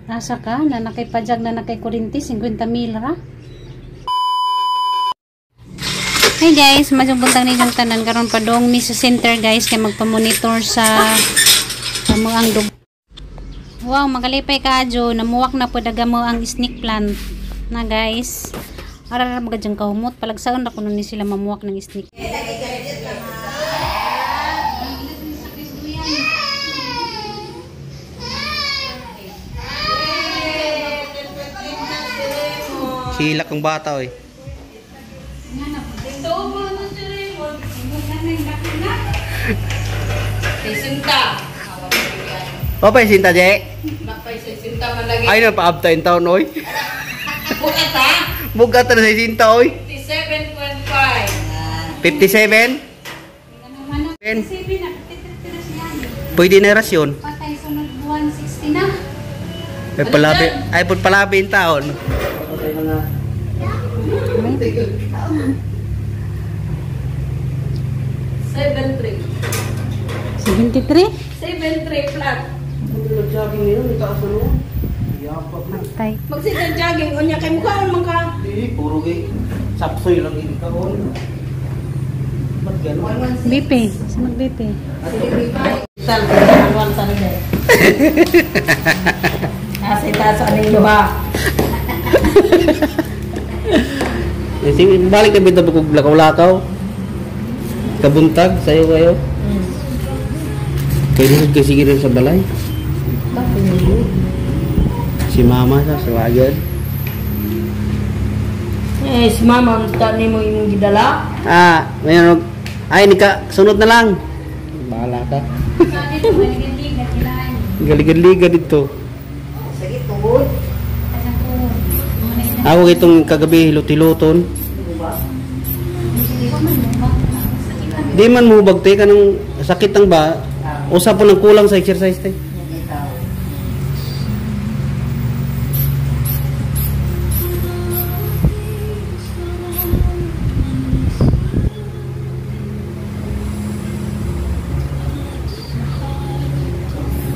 Asa ka? Na nakay pajag na nakay kurinti, 50 mil ra. Hey guys, maayong buntag ninyong tanan karon padong mi sa center guys kay magpa-monitor sa ang dug. Wow, magalipay ka adyo, namuwak na pud agamo ang snake plant na guys. Ara ra mga diyang kahumot, palagsaon ra kuno ni sila mamuwak ng snake. Hilak ang bata oy. Sinta. Papay sinta je. Napay sinta man lagi. Ay na paabta in taon oy. Bugat ha? Bugat na sa sinta oy. 57.5. 57? Pwede na rasyon. Patay sunod buwan 60 na. Ay palabi, ay pud palabi in taon. Seven three. 73? 7-3 flat. Patay. Magsigang jogging unya kay mukha man ka. Di puro gay sapsoy lang in kaon. Ba't ganun? BP, sa mag BP. Sal, anuan sa nila. Asa itaas aning duha. Eh, sige, balik na bitaw kog lakaw-lakaw. Kabuntag sayo kayo. Kaya lisod kay sige rin sa balay. Si mama sa sawagan. Eh, si mama unta nimo imong gidala. Ah, mayroon. Ay, nika, sunod na lang. Bahala ka. Galigad-ligad dito. Sige, tugod. Ako itong kagabi, hilot-hiloton. Di man mo bagte ka ng sakit ang ba, usa po ng kulang sa exercise te.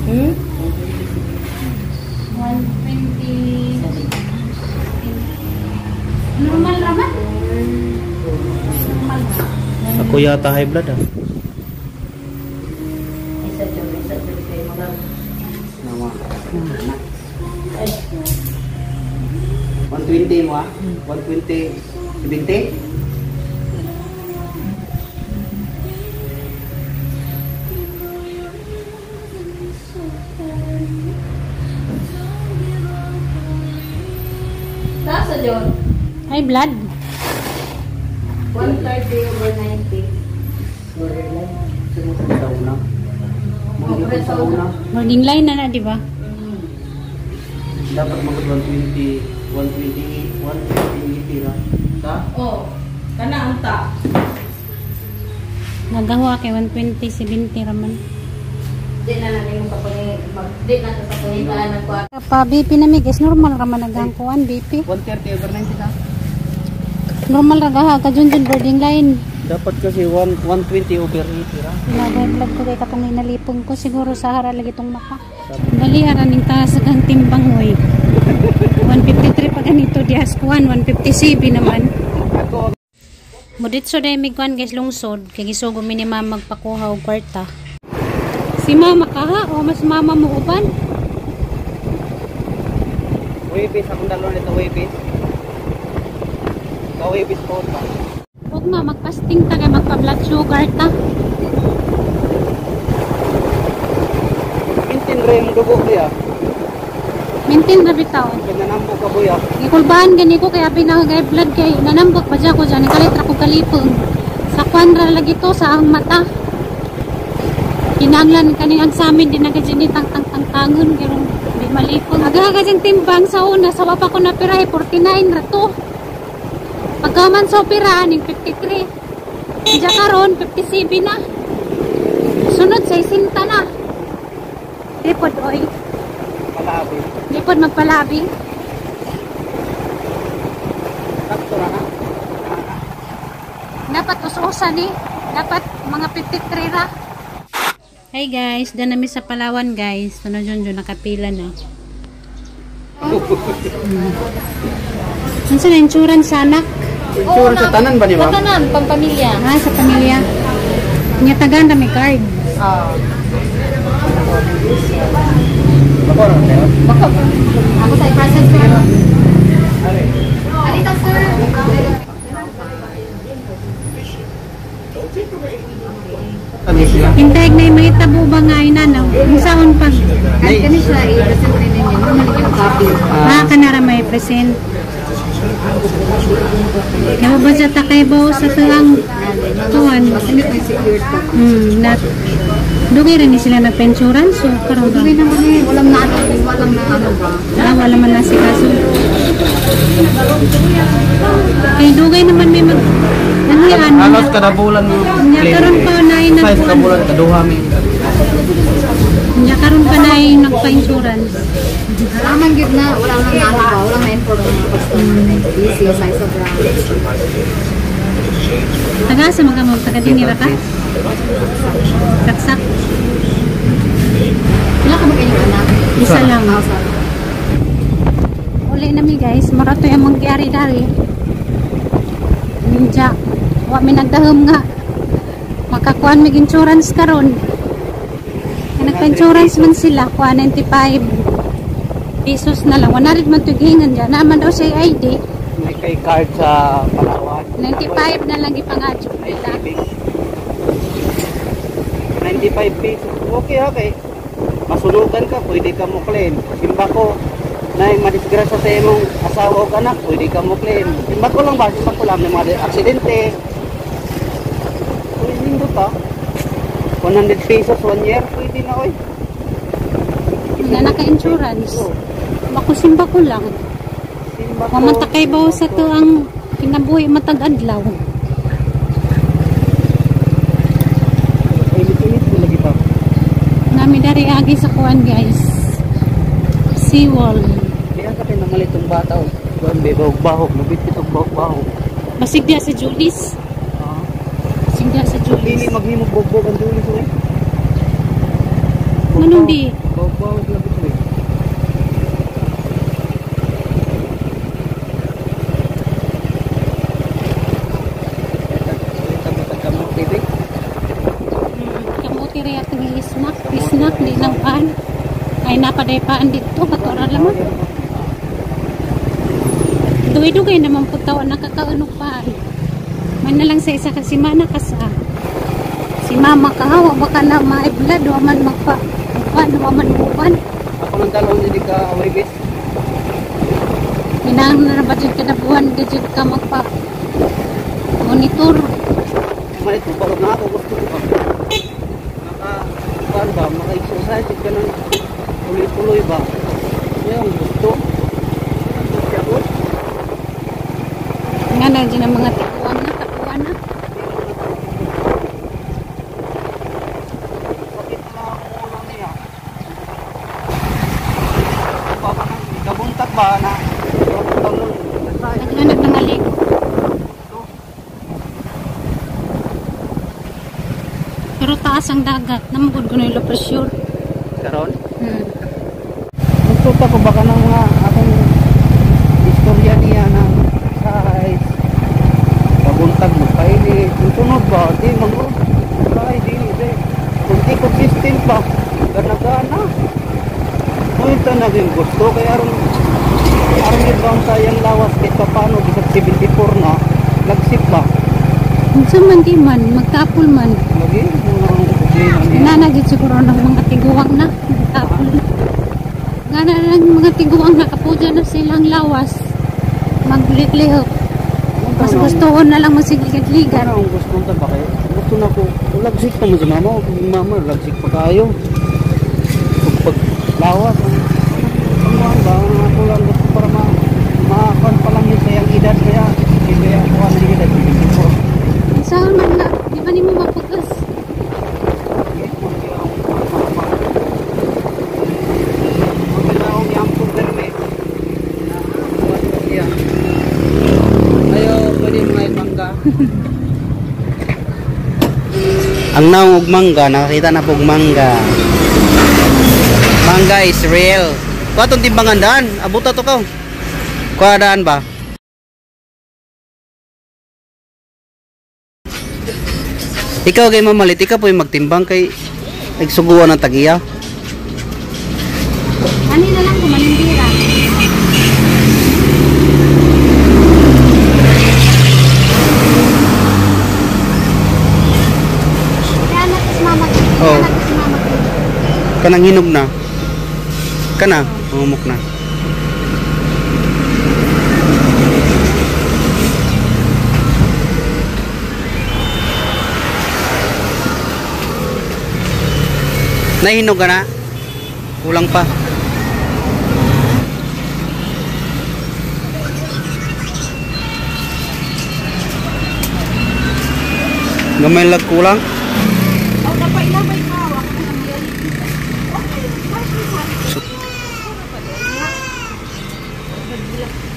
Hmm? 120. Normal raman? Normal ba? Ako yata high blood ah. Isa jud kay mga Nama. 120 mo ah? 120, 70? Taas jud. High blood? 130 over 90. Sa una. Mga sa una. Morning line na na, di ba? Dapat magod 120, 120, 120 ra. Sa? Oh, kana unta. Nagawa kay 120, 70 raman. Di na na nimo kapag di na sa pangitaan ng kuan. Pa BP na mi guys, normal raman nagang kuan BP. 130 over 90 sa? Normal ra gaha ka jun boarding line. Dapat kasi 1 120 over 80 ra. Nagay blood ko kay katong inalipong ko siguro sa hara lagi tong maka. Dali ara ning taas ang timbang oy. 153 pa ganito dias kuan 157 naman. Muditso day mig kuan guys lungsod kay gisugo mi ni mama magpakuha og kwarta. Si mama kaha o mas mama mo uban? Webis akong dalawa nito webis. Ka-webis po pa. Ug ma magpasting ta kay magpa blood sugar ta. Maintain ra yung dugo kuya. Maintain ra bitaw. Kaya nanambok ka kuya. Gikulbahan gani ko kay abi na kay blood kay nanambok pa dyan ko dyan. Nakalit ra ko kalipong. Sa kwan ra lagi to sa ang mata. Kinanglan kani ang samin din nagadyan tang tang tang tangon pero di malipong. Aga aga timbang sa una sa wapa ko na pirahe 49 ra to. Pagkaman sa opera aning 53. Diya karon 57 na. Sunod sa 60 na. Lipod oy. Palabi. Lipod magpalabi. Sakto ra na. Dapat us-usan eh. Dapat mga 53 ra. Hey guys, dyan nami sa Palawan guys. Tuno dyan dyan nakapila na. Unsa na insurance sa anak? Insurance sa tanan ba ni Sa ma'am? tanan, pampamilya. Ah, sa pamilya. Nya tagaan na may card. Ah. Bako ra tayo. Baka. Ako sa i-process ko. Alita, sir. Kami sila. Hintay na yung mga tabo ba nga ina no? Unsaon pa? Ay, kani siya i-present rin ninyo. Ano yung copy? Ah, kanara may present. Kaya ba sa takay ba sa tuang tuan? Hindi may secure to. Not. Dugay rin ni sila nagpa-insurance. So, karon ba? Hindi naman eh, walang na ano, walang na ano ba? Ah, wala man na si kaso. Kay dugay naman may mag... Ano yan? Halos kada bulan mo. Nya karon pa na ay Sa kada nagkuan. bulan kaduha mi. Nya karon pa na ay nagpa-insurance. Wala man gyud na, wala man na ano ba, walang na-inform ang mga customer. Busy sa isa branch. Taga sa mga mo taga dinira ka? Saksak. Wala ka ba kayong anak? Isa lang. Ah, sorry. Uli na mi guys, marato yung mangyari dari. Ninja. Wa mi nagdahom nga. Makakuan mig insurance karon. Kaya nagpa-insurance man sila, kuha 95 pesos na lang. 100 man tugingan dyan. Naman daw siya ID. May kay card sa Palawan. 95 na lang ipangadyo nila. 95 pesos. Okay ha kay masunugan ka, pwede ka mo claim. Simba ko na yung madisgrasya sa imong asawa o anak, pwede ka mo claim. Simba ko lang ba? Simba ko lang may mga aksidente. Pwede nindot pa. 100 pesos one year, pwede na oy. Na naka-insurance. Makusimba ko lang. Simba ko. Mamantakay ba sa to ang kinabuhi matag adlaw. Init-init mo lagi pa. Nami dari agi sa kuan guys. Seawall. Kaya ka pinamalit tong bata o. Kuan be bahog-bahog, mabitbit og bahog-bahog. Basig diya sa Julis. Ah. Basig diya sa Dili Julis. maghimog bogbog ang dulis oy. Anong di? Bahog-bahog lagi oy. Kamuti rin atong isnak. Isnak, di nang paan. Ay napaday paan dito. Katura lamang. Dugay-dugay naman po tawa nakakaunong paan. Man na lang sa isa kasi mana ka sa si mama ka hawa baka na maiblad wa man magpa uban wa man uban. Ako nang dalawang hindi ka away. Hinang na ba dyan ka na buwan di dyan ka magpa monitor. Malit mo balog na ako gusto ko ba. Maka kuan ba, maka-exercise ka ng tuloy-tuloy ba. Yung gusto. Gusto ako. Nga na dyan ang mga tiguan na tapuan na. Sakit na ang ulo niya. Baka nang kabuntag ba na Naghanap ng alik. Pero taas ang dagat. Namugod ko na yung pressure. Karon? Gusto ko baka ng mga akong istorya niya na size. Kabuntag magpainit. Yung sunod ba? Di mag ay, di, di. Kung di consistent ba? Gana-gana. Kung ito naging gusto, kaya aron aron yun ba ang sayang lawas kahit pa paano, bisag 74 na, nagsip ba? Unsa man di man, magtapol man. Lagi, mga problema niya. Nana jud siguro ng mga tiguang na magtapol. Nga na lang mga tiguang na kapuja na silang lawas. Magliklihok. Mas gusto ko na lang magsigligad-ligan. Ano ang gusto nta ba kayo? Gusto na ko, lagsik pa mo si mama, o mama, lagsik pa kayo. Pag lawas, ang ano ba, ang ako lang gusto para ma makakuan pa lang yun sa iyang edad, kaya hindi ako ang edad, 74. Saan man na, di ba nimo mapugas? Ayo, pwede mga mangga. Ang naong og mangga, nakakita na pog mangga. Mangga is real. Kuha tong timbangan daan. Abuta to ka. Kuha daan ba? Ikaw kay mamalit, ikaw po yung magtimbang kay nagsuguan ng tagiya. Ani na lang kung manimbira. Kaya na tis mama. Oh. Kaya na tis mama. Kanang hinog na. Kana, umok na. Nahinog ka na? Kulang pa. Gamay lag kulang. Oh, napailabay ka. Ako na lang yan.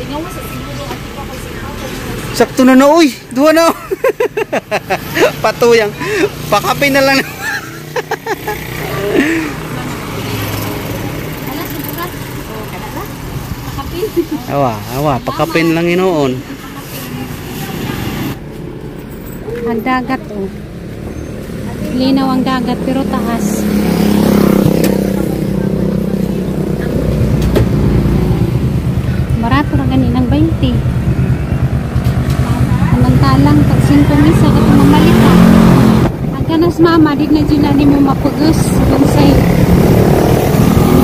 Tingnan mo sa siguro at ikaw kay Sakto na na, uy. Duha na. Patuyang. Pakape na lang. Ala, sobra. Oh, kada na. Pakapin. Awa, awa. Pakapin lang inoon. Ang dagat, oh. Linaw ang dagat, pero taas. Barato ra gani ng 20. Samantalang tag 5 misa ka mamalit ha. Ang kanas mama, di na dyan na ni mo mapugos. Kung say,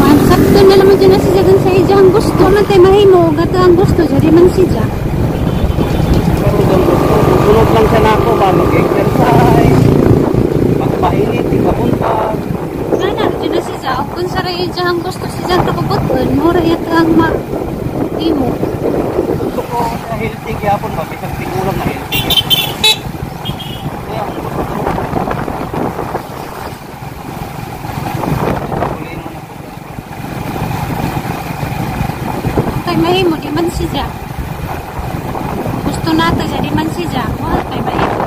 ang sakto na naman dyan na siya kung say, ang gusto man tayo mahimo, gato ang gusto, dyan man siya. Pero sunod lang siya na ako ba mag-exercise, magpainit, ikapunta. Sana, dyan na siya. Kung sa rin dyan ang gusto siya kapabuton, mura yato ang ma imo. Gusto ko na healthy gyapon ba, bisag tigulang na healthy. Kaya ang gusto ko. Kay mahimo, di man siya. Gusto nato siya, di man siya. Wala kay mahimo.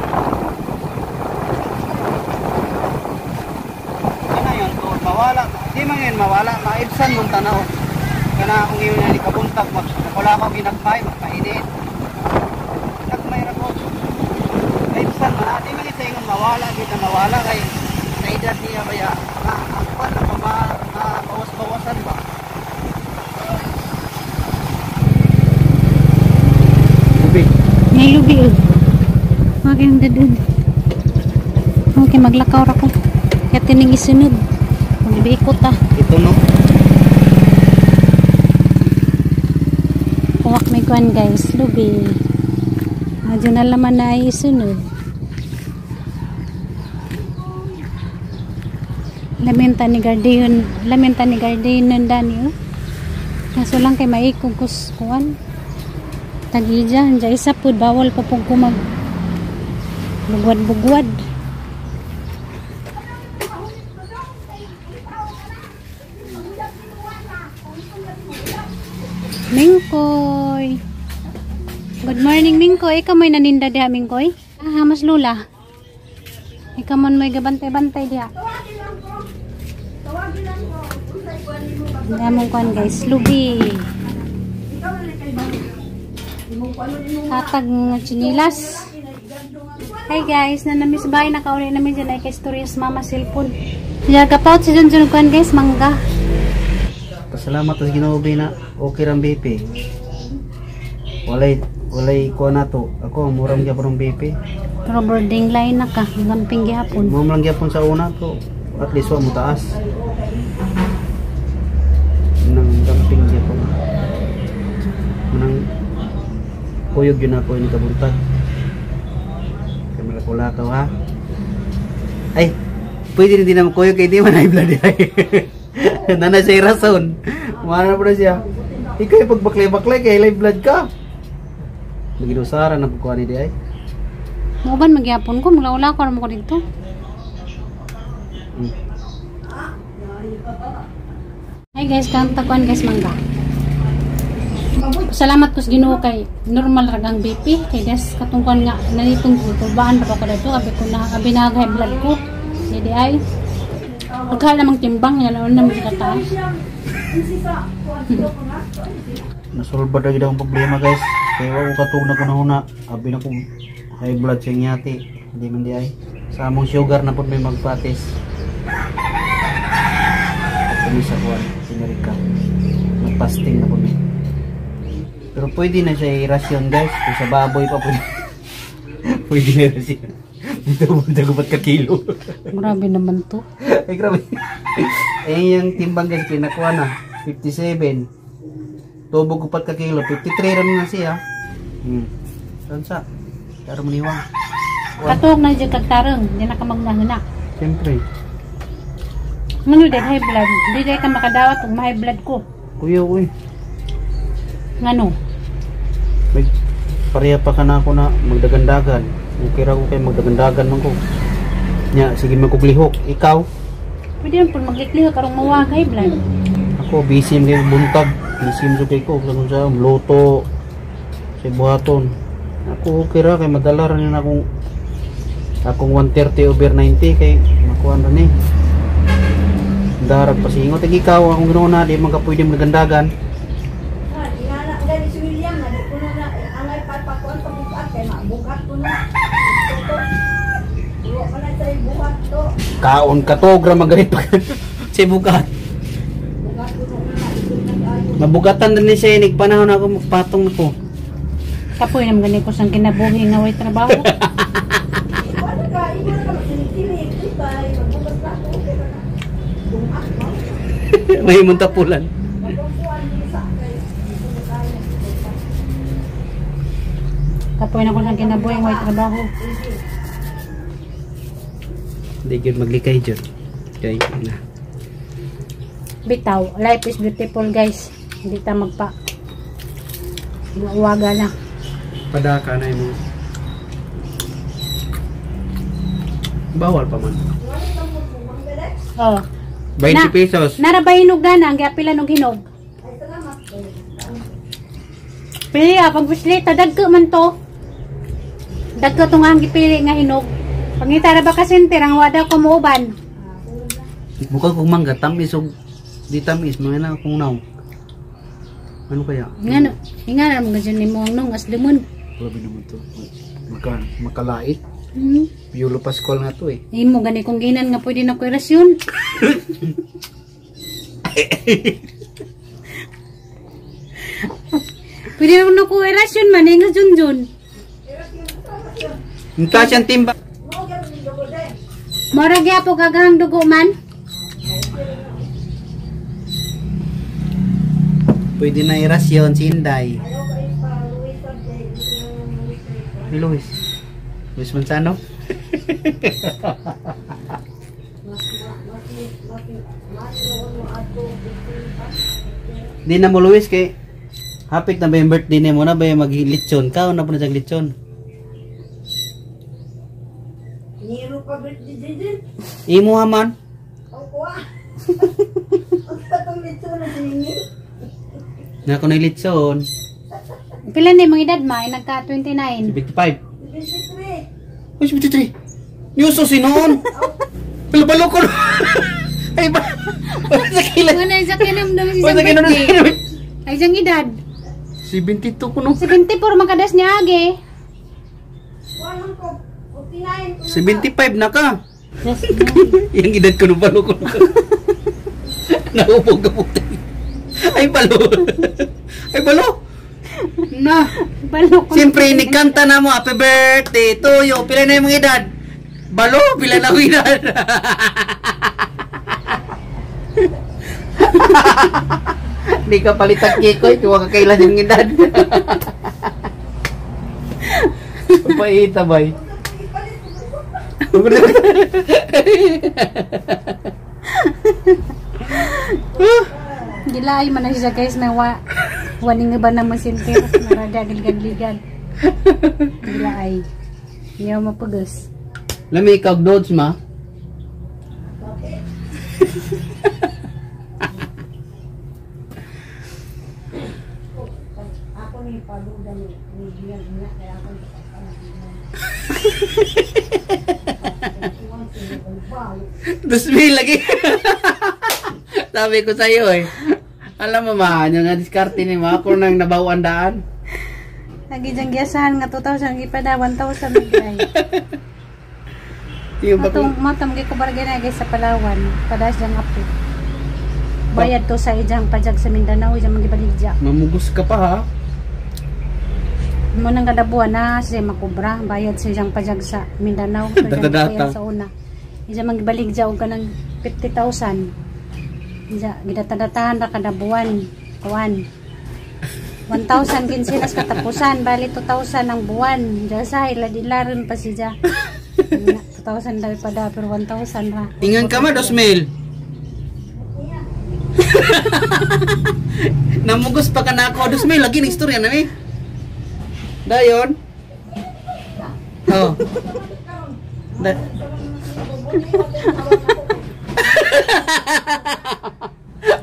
Kana yun, to, mawala. Di man yun mawala, maibsan mong tanaw. Kana akong iyon na kabuntag, wala akong ginagmay, magpainit. Nagmay ra ko. Maibsan man, di man isa ingon mawala, kita mawala kay sa edad niya kaya ang kwan na pa bawas-bawasan ba? Ubi. May lubi oh. Okay, ang dadun. Okay, maglakaw ra ko. Kaya tining isunod. Magbikot ah. Ito no. Kuwak may kuan guys, lubi. Adyo na laman na ay isunod. Lamenta ni Gardeon, lamenta ni Gardeon nandani oh. Kaso lang kay maikog kus kuan. Tagija, andiya isa pud bawal pa pug ko mag bugwad-bugwad. Mingkoy. Good morning, Mingkoy. Ikaw mo'y naninda diha, Mingkoy? Ah, mas lula. Ikaw man mo'y gabantay-bantay diha. Damong kuan guys, lubi. Hatag nga chinilas. Hi guys, nanami sa bahay, nakauli namin dyan ay kay Stories Mama cellphone. Diyan kapaut si Junjun kuan guys, mangga. Pasalamat sa Ginoo na okay ra ang BP. Walay kuha na to. Ako murang gyapon ang BP. Pero boarding line na ka, gamping gihapon. Murang lang gyapon sa una to. At least wa mo taas. Nang gamping gyapon. Nang kuyog yun ako ini kabuntag. Kay malakulakaw ha. Ay, pwede rin din naman kuyog kay di man ay blood ay. Nana siya rason. Mara na po na siya. Ikaw yung pagbaklay-baklay kay live blood ka. Maginusara na pagkuha ni di ay. Muuban magyapon ko, maglaula ko mo ko dito. Hi guys, kanta kuan guys mangga. Salamat ko sa Ginoo kay normal ra ang BP kay des katong kuan nga nalitong turbaan pa ko dito abi ko na abi na high blood ko. Ni di ay. Pagka namang timbang yan, ano naman kataas. Nasolba na gid ang problema, guys. Kaya wa ko katug na kunahuna. Abi na kong high blood sa yati. Hindi man di ay. Sa among sugar na pud may magpatis. At kami sa kuwan, Amerika. Nagpasting na pud mi. Pero pwede na siya i-ration, guys. Kung sa baboy pa pwede. Pwede na i-ration. Dito mo ba't ka kilo? Grabe naman to. Ay, grabe. Eh, yung timbang, guys, kinakuha na. 57. Tubo ko pat ka kilo. 53 ram na siya. Saan sa? Karo maniwang. Katog na dyan kagtarong. Di na ka magnahuna. Siyempre. Mano din high blood. Di dahil ka makadawat kung ma-high blood ko. Kuya, uy. Ngano? May pareha pa ka na ako na magdagandagan. Okay ra ko kay magdagandagan man ko. Nya, sige magkuglihok. Ikaw? Pwede naman po magliklihok karong mawag high blood. Ako, busy man kayo buntag. Busy man kay ko. Kung sa luto, sa buhaton. Ako, okay ra kay madala ra na akong akong 130 over 90 kay makuha na ni. Darag pasingot. Ag ikaw, akong ginawa na, di man ka pwede magdagandagan. Ingana gani si William na di ko na angay papakuan pagbukat kay mabukat ko na. Duwa pa na sa buhat to. Kaon ka to, gra magalit pa. Sa bukat. Bukat ko na na kaayo. Mabugatan din ni siya, inig panahon ako magpatong ko. Kapoy naman gani ko sang kinabuhi nga way trabaho. Wala ka, imo na ka magsilig-silig. Kay magbukas na ako. Okay na. Dumak mo. May imong tapulan. Magkukuan ni sa kay di ko na kaya. Kapoy na ko sang kinabuhi nga way trabaho. Hindi yun maglikay dyan. Kay na. Bitaw, life is beautiful, guys. Hindi ta magpa waga na. Padaka na mo. Bawal pa man. Oh. 20 Na- pesos. Narabay hinog na ang giapilan og hinog. Pili ah, pag buslita, dagko man to. Dagko tong ang gipili nga hinog. Pangita ra ba ka center ang wada ko muuban. Bukag kong mangga, tamis og di tamis, mga na kung naw. Ano kaya? Nga nga na mga dyan nimo ang nung as limon. Grabe naman to. Maka, makalait. Piolo Pascual nga to eh. Imo gani kong ginan nga pwede na ko irasyon. Pwede na ko irasyon man eh, nga junjun. Ang taas ang timba. Mora gyapon kagahang dugo man. Pwede na irasyon si Inday. Luis. Luis Manzano? Di na mo Luis kay hapit na ba yung birthday nimo na ba yung maglitsyon ka o na po na siyang litsyon? Niro pa birthday din. Imo haman. O kuha. Ang katong litso na dingi. Na ko na litsyon. Pila ni mga edad ma? Ay, nagka 29. 75. 23. Uy, 73. Niuso si noon. Palabalo ko. Ay ba? Wala sa kila. Wala sa kinamdam si Wala sa isang birthday. kinamdam. Ay isang edad. 72 ko no. 74 makadas niya age. Kuha ko 49. 75 na ka. Yes. Yung edad ko no balo ko. Naupog ka puti. Ay balo. Ay balo. Na. Balo ko. Siyempre, nikanta na mo, happy birthday to you. Pila na yung mga edad? Balo, pila na yung edad? Hindi ka palitag kikoy, tuwa ka kailan yung edad. Paita, bay. Gilay man na siya, guys, may wa waning iba naman sinter narada gilgad-ligad. Gilay. Hindi ako mapagas. Lami ikaw notes ma. Ako ni paluda ni ni Gian niya kaya ako ni 2,000 lagi. Sabi ko sa iyo eh. Alam mo ma, ano nga diskarte ni ma, ako nang nabawan daan. Lagi diyang giyasahan nga 2,000 ipada 1,000 na Yung ba Matong matong gi ko bargay na guys sa Palawan, padas diyang apo. Bayad to sa ijang pajag sa Mindanao, ijang magibaligya. Mamugos ka pa ha? Mo nang kada buwan na siya makubra, bayad sa ijang pajag sa Mindanao, so ijang Data-data. bayad sa una. Ijang magibaligya og kanang 50,000. Ija gidatadatahan ra kada buwan, kuan. 1,000 kinsinas katapusan, bali 2,000 ang buwan. Diya sa ila dilaron pa siya. 2,000 daw pa da, pero 1,000 ra. Ingan ka ma, 2,000. Namugos pa ka na ako, 2,000. Lagi na istorya na eh. Dayon. Oh. Da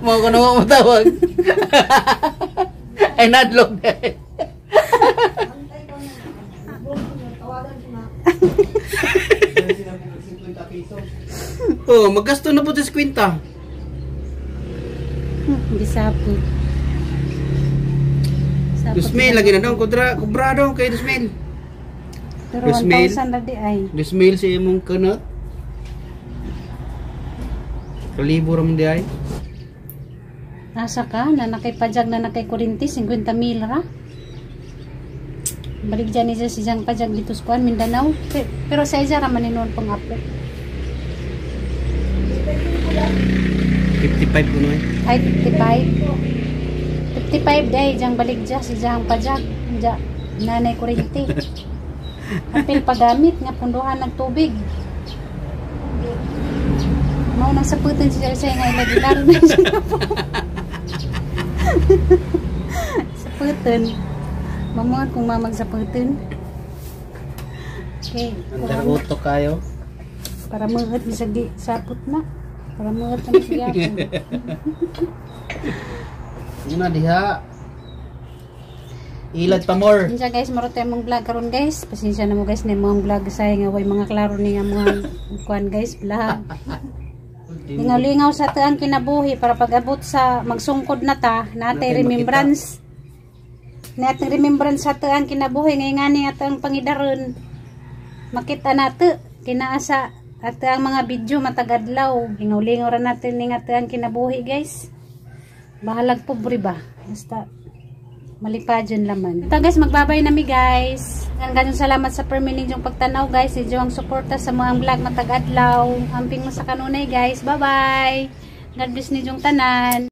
Mo ko na mo tawag. Ay nadlog na eh. Oh, maggasto na po sa 50. Gisapot. Sapot. 2,000 lagi na daw, kubra, kubra daw kay 2,000. Pero 2,000. 1,000 ra di ay. 2,000 sa imong kanot. Kalibo ra man di ay. Nasa ka, na nakay pajag na nakay kurinti, 50 mil ra. Balik dyan niya si Jang pajag dito sa kuan, Mindanao. Pero sa isa ra man noon pang apo. 55 kuno eh. Ay, 55. 55 day, Jang balik dyan si Jang pajag. Diya, nanay kurinti. Apil pagamit nga punduhan ng tubig. Mao nang saputan siya sa nga ilagi na siya po. Saputan. Mamuhat kung mamagsaputan. Okay. Andaruto kayo. Para muhat bisag di sapot na. Para muhat na siya. Una diha. Ilad pa more. Unsa guys, maro tayo mong vlog karon guys. Pasensya na mo guys na mong vlog say nga way mga klaro ni nga mga kuan guys, vlog. Lingaw-lingaw sa tuang kinabuhi para pag-abot sa magsungkod na ta, natay Natay remembrance. Natay remembrance sa tuang kinabuhi ngay ngani nga tuang pangidaron. Makita nato kinaasa at ang mga video matag adlaw. Lingaw-lingaw ra natin ni nga tuang kinabuhi guys. Bahalag pobre ba? Basta malipad yun laman. Ito guys, magbabay na mi guys. Ganyan salamat sa permining yung pagtanaw guys. Medyo ang suporta sa mga vlog matag adlaw. Amping mo sa kanunay guys. Bye bye. God bless ninyong tanan.